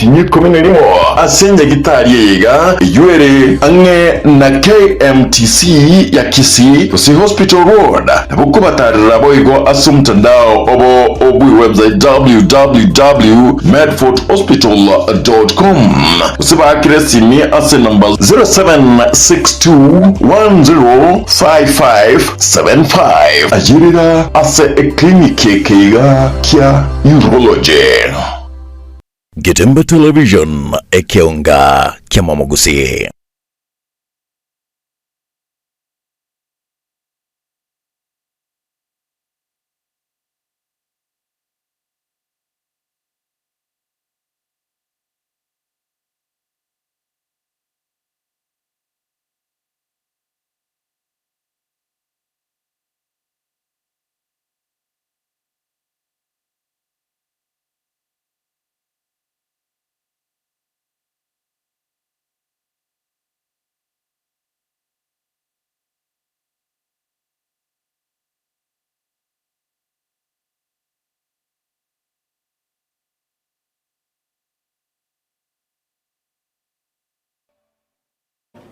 Tinyia ikomi na rimo ase nyagitari eye iga, eyio ere ang'e na KMTC ya Kisii gose Hospital Road. Nabo okobatarera boigo ase omotandao obo obw'ewebsite www.medforthospital.com gose baakere esimi ase enamba 0762105575. Ayerera ase eclinic eke iga kia Urology. Getembe Television, ekeonga ki'amamogusii.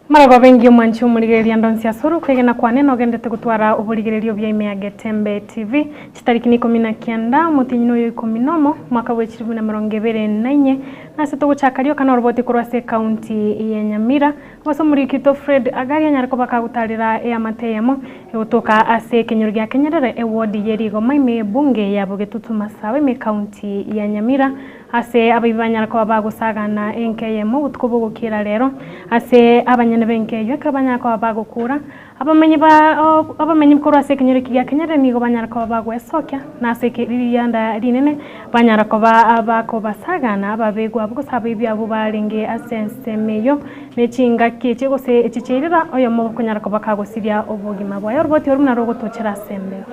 Maragoba engiya omwanchi omorigereria ndonsi ase ore okwegena kwane nogendete gotwara oborigererio bia ime ya Getembe TV. Chitariki na ikomi na kianda omotienyi noyo ikomi nomo omwaka bwe chilifu na emerongo ebere na inye nase togochaka rioka noroboti korwa ase ekaunti ya Nyamira gose omoriki oito Fred Agari anyare koba kagotarera eamate eyemo egotoka ase ekenyoro gia Kenyerere eward ye Rigoma ime ebunge ya Bogetutu Masawa ime ekaunti ya Nyamira Ase abaibi banyare koba bagosagana enka eyemo obotuko bw'ogokiira rero, ase abanyene b'enka eyio ekero banyare koba bagokura, abamenyi ba abamenyi korwa ase ekenyoro eke gia Kenyerere nigo banyare koba bagwesokia, na ase rianda rinene banyara koba bakobasagana ababegwa abwo gose abaibi abwo barenge ase ensemo eyio, ne chingaki echi gose echi chiairera, oyomo okonyara koba kagosiria obogima bwaye. Oroboti orwo narwo rogotochera ase embeo.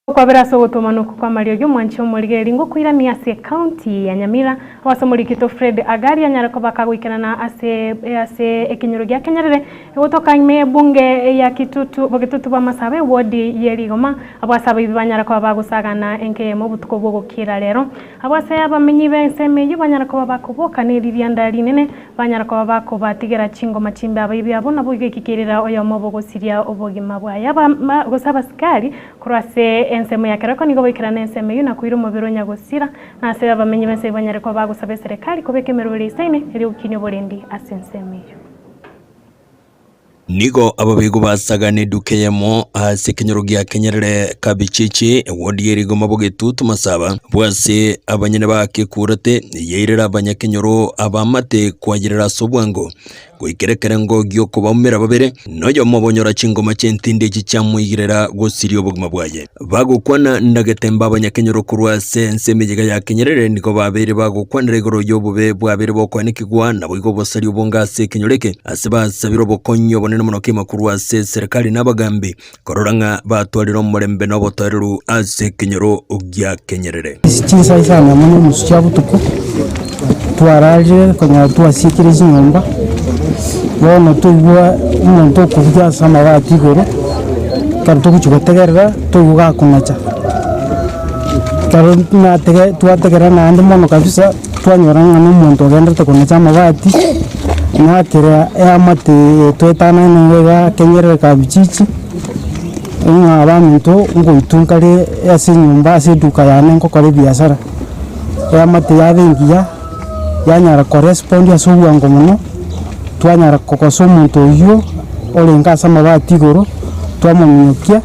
Okwabera ase ogotomana oko kw'amariogi omwanche omorigereria ngokoirania ase ecounty ya Nyamira ase omorikito Fred Agari anyare koba kagoikerana ase ase ekenyoro gia Kenyerere egotoka ime ebunge ya Kitutu Bogitutu bw'Amasaaba eward ye Rigoma Abwo ase abaibi banyare koba bagosagana enka eyemo obotuko bw'ogokira rero. Abwo ase abamenyi b'ensemo eyio banyare koba bakoboka neririanda rinene, banyare koba bakobatigera chingoma chimbe abaibi abwo, naboigo ekikerera oyomo bogosiria obogima bwaye. Aba gose abasikari korwa ase ensemo ya keroko nigo baikerana ensemo eyio na koira omobere o nyagosira, na ase abamenyi b'ense eyio banyare koba bagosaba eserekari kobeka emeroberi eisaine erio gokinia oborendi ase ensemo eyio. Nigo ababegu basagana eduka eyemo ase ekenyoro gia Kenyerere Kabichichi, ewodi ye Rigoma Bogetutu Masaba, bwase abanyene bakekurete yairera abanyakenyoro abamate kwayerera ase obwango goikera ekerengo giokobaumera babere noyomo obonyora chingoma chi'entindi echi chiamoigirera gosiria obogima bwaye. Bagokwana na getembe abanyakenyoro korwa ase ense emeyega ya Kenyerere nigo babeire bagokwanera igoro y'obobe bwabeire bokoenekigwa naboigo obosaria obonge ase ekenyoro eke, ase basabire obokonyi obonene mono kegima korwa ase eserekari na abagambi korora ng'a batwarire omorembe na obotoereru ase ekenyoro gia Kenyerere. Chinsa isano amo na enusu chia botuko, twararire konyora twasiekire chinyomba, bono toigwa omonto okobugia ase amabati igoro, ekero togochia gotegerera, toigwa gakonacha. Ekero natege twategerera naende mono kabisa, twanyora ng'a na omonto ogenderete konacha amabati, nakera eamate twetanaine iga kenyerere kabichichi. Ng'a abaminto ngoitwa nkare ase enyomba ase eduka yane ngokora ebiasara, eamate yaba engiya, yanyara korespond ase obwango mono, twanyara kogosa omonto oywo orenge ase amabati igoro, twamominyokia,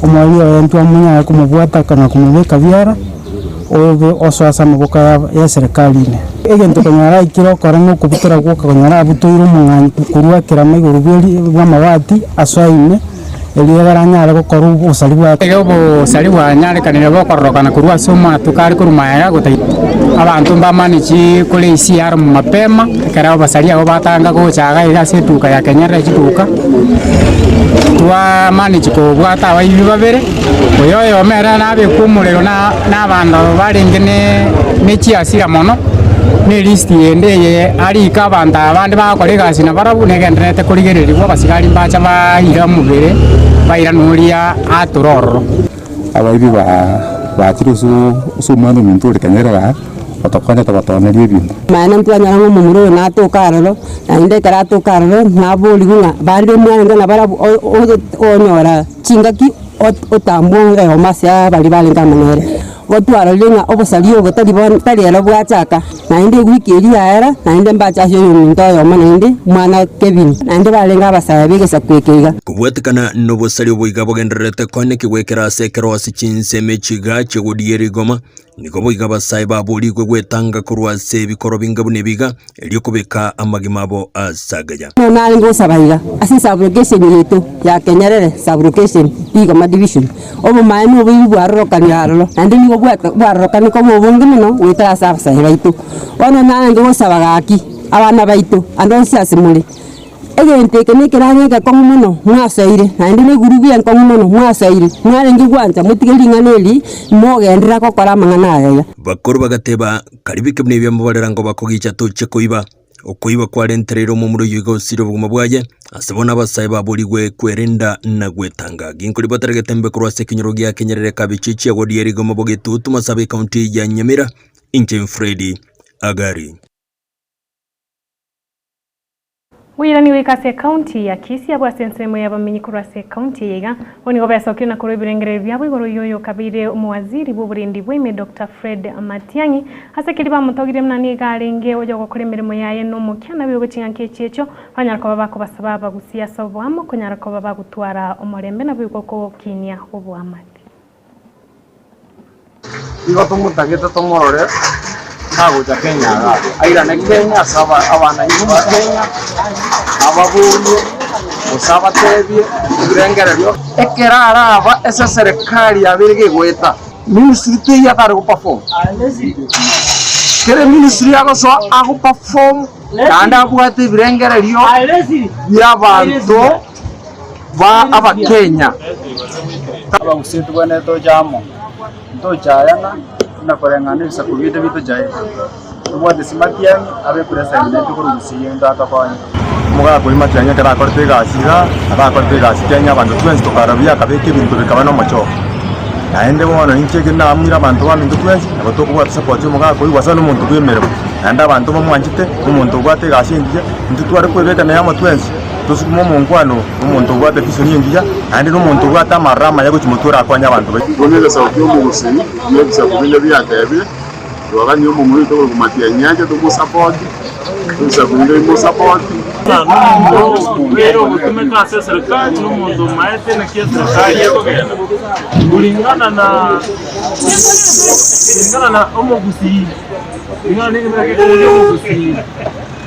omorwari oye ntwamonyara komobwata kana komobeka biara. obe osoe ase amaboko y'eserekari ime. Egento konyora aikire okora nokobutora gwoka konyora abutoire omong'anyi korwa ekerama igoro bw'amabati asoe ime, erio egere anyare gokora obosari bwaye. Iga obosari bwanyarekanire bokororokana korwa ase omwatuko are korwa magega gotaika abanto mbamane chikore ECR mapema, ekero abasari abwo batanga gocha iga iga ase eduka ya Kenyerere chiduka, twamaneti kobwata abaibi babere, oyo oyomo ere nabekwe omorero na abanto barenge ne chiasira mono, na elist ende eye arike abanto aba bande bagokora egasi nabarabwo negendererete korigererigwa abasigari mbacha baira omobere bairana oria ature ororo. Abaibi bachire ase omwana ominto ore Kenyerere aa, otokonyete gotooneria ebinto. Maene ntwanyora ng'a omomura oyo natoke aroro, naende ekero atoka aroro, naborigwe ng'a barire mwarenge nabarabwo onyora chingaki otambwe eyemo ase baria barenge amo nere. Igo twarorire ng'a obosaria obo tari bono tari ero bwachaka, naende ewiki eria yaera, naende mbache ase oyominto oyomo naende mwana Kevin, naende barenge abasae b'egesaku eke iga. Kobwatekana nobosaria obo iga bogendererete koanekigwa ekero ase ekero ase chinsemo echiga chi'ogodigia rigoma, nigo boigo abasae baborigwe gwetanga korwa ase ebikoro binga buna ebiga, erio kobeka amagima abo ase agaya. Bono narenge gosaba iga ase esabulokesheni yaito ya Kenyerere Sub-location, Rigoma Division, obomaene oboibi bwarorokanire aroro, naende nigo bwarorokanire koba obonge mono goetera ase abasae baito. Bono narenge gosaba gaki, abana baito, ande onsi ase more, egento eke nekerang'e egekong'u mono mwasoire, naende na egurubu enkong'u mono mwasoire, mwarenge gwancha motige ring'ana eri, mogenderera gokora amang'ana aya iga. Bakoro bagateba, Karibike buna ebiamobarera ngo bakogicha tochia koiba. Okoiba kwarentereire omomura oyio iga osirie obogima bwaye, ase bono abasae baborigwe kwerenda na gwetanga. Ginkori bataregete mbe korwa ase ekenyoro gia Kenyerere Kabichichi agwo Dierigoma Bogetutu Masaba Ecounty ya Nyamira. Inche Freddy Agari. Oirani goika ase ekaunti ya Kisii abwo ase ensemo y'abamenyi korwa ase ekaunti eye iga. Bo nigo besokire na korwa ebirengererio biabo igoro y'oyo okabeire omowaziri bw'oborendi bwaime Doctor Fred Matiang'i. Ase keria bamotogirie buna nigo arenge oyogokora emeremo yaye nomokia naboigo ching'aki echi echio banyara koba bakobasaba abagusia ase oboamo konyara koba bagotwara omorembe naboigo kogokinia oboamate. Nigo tomotagete tomorore tagocha Kenya iga, airane Kenya ase abananchi ba Kenya, ababorie gose abatebie ebirengererio. Ekero araba ase eserekari yabeire gegoeta, ministry teiyo atare go perform. Kera eministry agosoa ago perform naende abwate ebirengererio bi'abanto. ba Abakenya. Abagusii tobwenerete toche amo, ntochayana buna koreng'ana ebisaku biaito bitochaete. Tobwate Matiang'i abe president naintwe korwa Gusii egento atokonye. Omogaka oria Matiang'i ekero akorete egasi iga, nabo akorete egasi Kenya abanto twensi tokarora buya akabeka ebinto bikaba na omochoko. Naende bono inche ekero naamwire abanto baminto twensi, nabo tokobwata support ya omogaka oyio gose nomonto bw'emeremo. Naende abanto bamwanchete, nomonto obwate egasi engiya, intwe tware koebeka naye amo twensi. Tosukume omonkwano omonto obwate vision engiya, naende nomonto obwate amaroro amaya gochia motwe orakonye abanto baito. Bono egesaku ki'omogusii na ebisaku binde biatebire, Twagania omomura oito korwa Matiang'i ache tomosapoti, ebisaku binde bimosapoti. Omobeere ogotumeka ase eserikari na omonto omaete naki eserikari ekogenda kulingana na kulingana na omogusii kulingana na ekebeera kekobugia omogusii.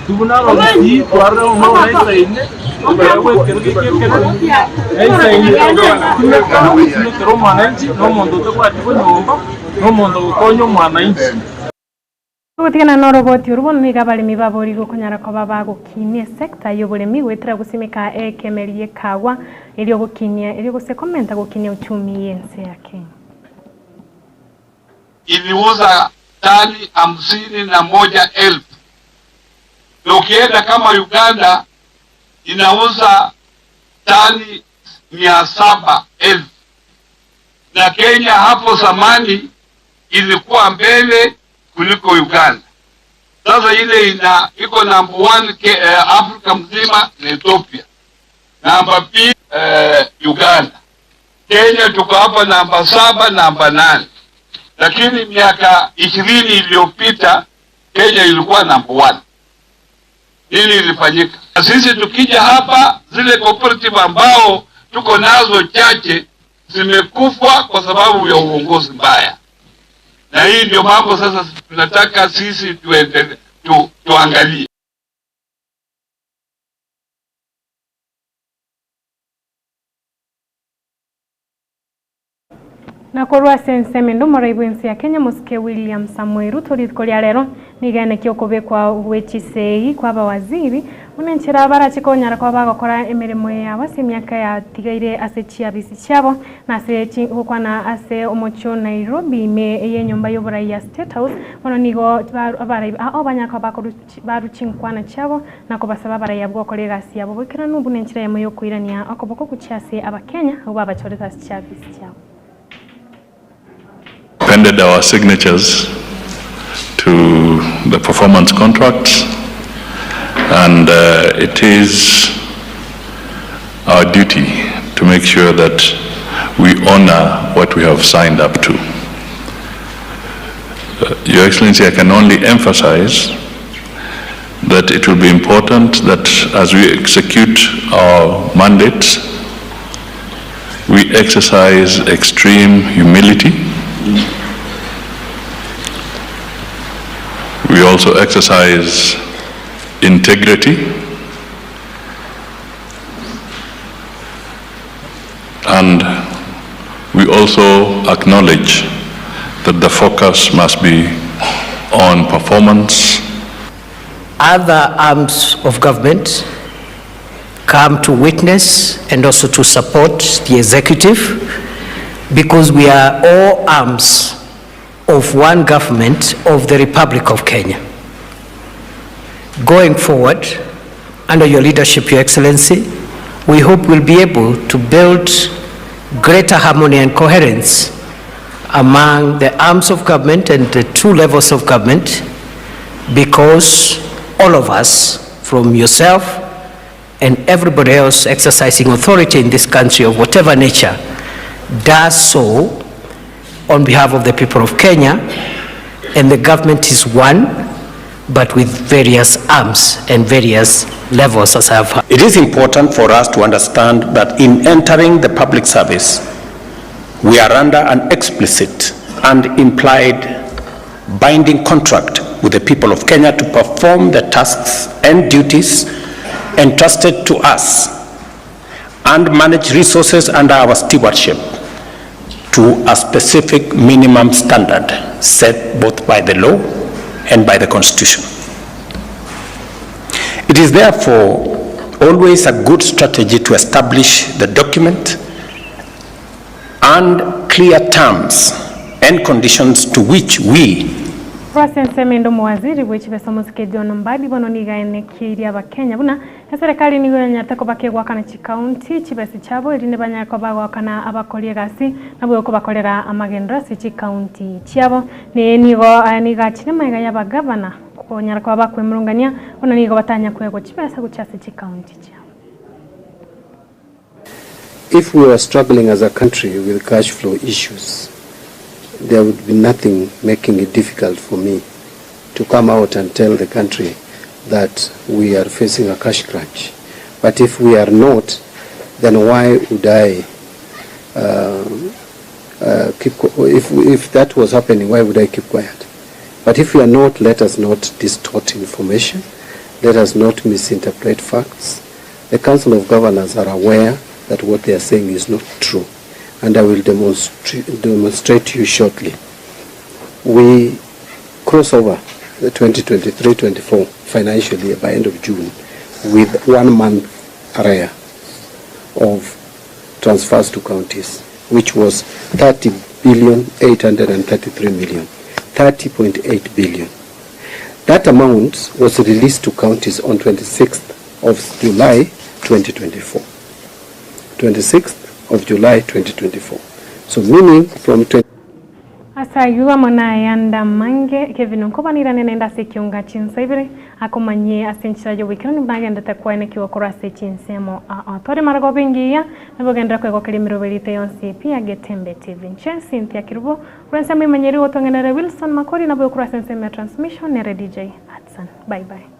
Buna abagusii twarora omwana aisaine, okoegwa ekerogo eke ekenene, aisaine gotumeka gotumekera omwananchi, na omonto otabwati bonyomba, na omonto ogokonya omwananchi. Ogotigana noroboti orwo bono nigo abaremi baborigwe konyara koba bagokinia esecta y'oboremi goetera gosimeka ekemeri gi'ekagwa erio gokinia erio gose komenta gokinia uchumi y'ense ya Kenya. Iliuza tani 51,000 na ukienda kama Uganda inauza tani 700,000 na Kenya hapo zamani ilikuwa mbele kuliko Uganda. Sasa ile ina iko number one ke, eh, Afrika mzima ni Ethiopia, namba pili eh, Uganda. Kenya tuko hapa namba saba, namba nane, lakini miaka 20 iliyopita Kenya ilikuwa namba one. Nini ilifanyika? Na sisi tukija hapa, zile cooperative ambao tuko nazo chache zimekufa kwa sababu ya uongozi mbaya. Na hii ndio mambo sasa tunataka sisi tuende, tu, tuangalie. Na korwa ase ensemo ende omorai bw'ense ya Kenya Mosike William Samoei Ruto rituko ria rero nigo enekia okobekwa gwe chisegi kwa abawaziri buna enchera barache konyara koba bagokora emeremo yabo ase emiaka yatigaire ase chiabisi chiabo na ase gokwana ase omochie o Nairobi ime ey'enyomba y'oborai ya State House bono nigo abarai ao banyara koba baru chinkwana chiabo na kobasaba abarai abwo gokora egasi yabo boikeranu buna enchera eyemo y'okoirania okoboko gochia ase Abakenya abwo babachorete ase chiafisi chiabo. Appended our signatures to the performance contracts and it is our duty to make sure that we honor what we have signed up to. Your Excellency, I can only emphasize that it will be important that as we execute our mandates, we exercise extreme humility. We also exercise integrity. And we also acknowledge that the focus must be on performance. Other arms of government come to witness and also to support the executive, because we are all arms of one government of the Republic of Kenya. Going forward, under your leadership, Your Excellency, we hope we'll be able to build greater harmony and coherence among the arms of government and the two levels of government, because all of us, from yourself and everybody else exercising authority in this country of whatever nature, does so on behalf of the people of Kenya, and the government is one, but with various arms and various levels, as I have heard. It is important for us to understand that in entering the public service, we are under an explicit and implied binding contract with the people of Kenya to perform the tasks and duties entrusted to us and manage resources under our stewardship to a specific minimum standard set both by the law and by the Constitution. It is therefore always a good strategy to establish the document and clear terms and conditions to which we Korwa ase ensemo ende omowaziri bwe chibesa omosike John Mbadi bono nigo aenekeirie abakenya buna eserekari nigo yanyarete koba kegoakana chikaunti chibesa chiabo erinde banyare koba bagoakana abakori egasi naboigo kobakorera amagenderero ase chikaunti chiabo. Neye nigo aya nigo achire magega y'abagavana konyara koba bakwemurungania bono nigo batanya koegwa chibesa gochia ase chikaunti chiabo. If we were struggling as a country with cash flow issues, there would be nothing making it difficult for me to come out and tell the country that we are facing a cash crunch. But if we are not, then why would I keep, if that was happening, why would I keep quiet? But if we are not, let us not distort information. Let us not misinterpret facts. The Council of Governors are aware that what they are saying is not true, and I will demonstrate to you shortly. We cross over the 2023-24 financial year by end of June with 1 month arrear of transfers to counties, which was 30 billion 833 million, 30.8 billion. That amount was released to counties on 26th of July 2024. 26th of July 2024. So meaning from Asa yuga mona yanda mange Kevin Nkobanira nenda ase kiunga chinsa ibere akomanye ase enchera y'oboikeranu nagendete kwaenekiwa korwa ase chinsemo a tore marago bengiya nabogendera kwegokera emiroberi yonsi pia Getembe TV nche Cynthia Kirubo kurensemo imanyeri gotong'enere Wilson Makori nabo kurwa ase ensemo ya transmission nere DJ Hudson. Bye bye.